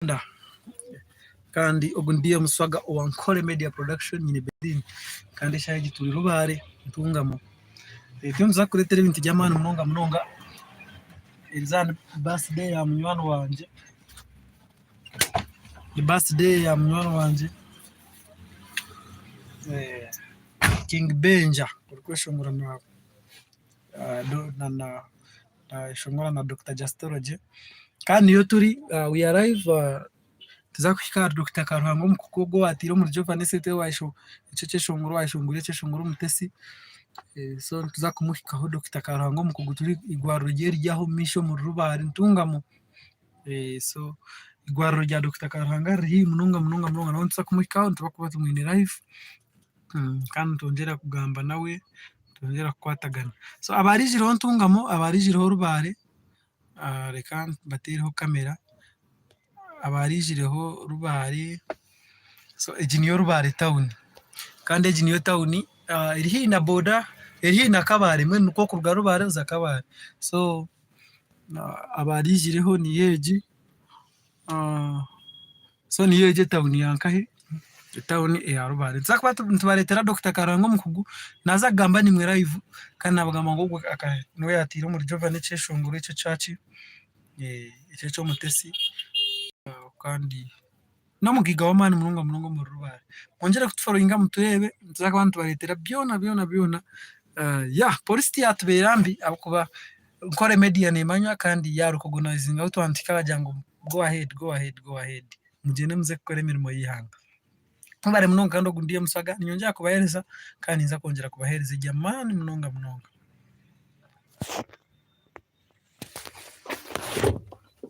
Uganda kandi ogu ni DM Swaga owa Nkore Media Production nyine Berlin kandi eshaaha egi turi Rubare Ntungamo. Turiyo nituza kukureetera ebintu by'amaani munonga munonga. Eri ni birthday ya munywani wangye, ni birthday ya munywani wangye King Benja orikweshongora na Nayeshongora na Dokita Justology kandi niyo turi we are live nituza kuhika ahari Dokita Karuhanga omukugu ogu owatiire omuri Jovani City ekyo ekyeshongoro owayeshongwire ekyeshongoro Omutesi so nituza kumuhikaho Dokita Karuhanga omukugu turi eigwariro rye riri aho omu maisho omuri Rubare Ntungamo so eigwariro rya Dokita Karuhanga riri haihi munonga munonga munonga nawe nituza kumuhikaho nituba tumwine live. Kandi nitwongyera kugamba nawe, nitwongyera kukwatagana. So abaariizireho Ntungamo, abaariizireho Rubare, reka mbateereho kamera, abaariizireho Rubare, so egi niyo Rubare tawuni kandi egi niyo tawuni eri haihi na boda, eri haihi na Kabale mbwenu nikwo kuruga Rubare oza Kabale. So abaariizireho niyo egi. So niyo egi etawuni ya nkahi? Etawuni eya Rubare. Nituza kuba nitubareetera Dokita Karangwa omukugu, naaza kugamba naimwe live kandi naabagamba ngu ogwo niwe yaataire omuri Jovani ekyeshongoro ekyo ekyaki? Ekyo eky'omutesi kandi n'omugaiga w'amaani munonga munonga omuri Rubare. Mwongyere kutuforowinga mutureebe, nituza kuba nitubareetera byona byona byona. Yeah polisi tiyatubeera mbi ahabw'okuba Nkore media nemanywa kandi ya recognizinga ahu twahika bagira ngu go ahead, go ahead, go ahead mugyende muze kukora emirimo y'eihanga. Mwebare munonga kandi ogu ndi Omusaga ninyongyera kubahereza kandi ninza kwongyera kubahereza eby'amaani munonga munonga.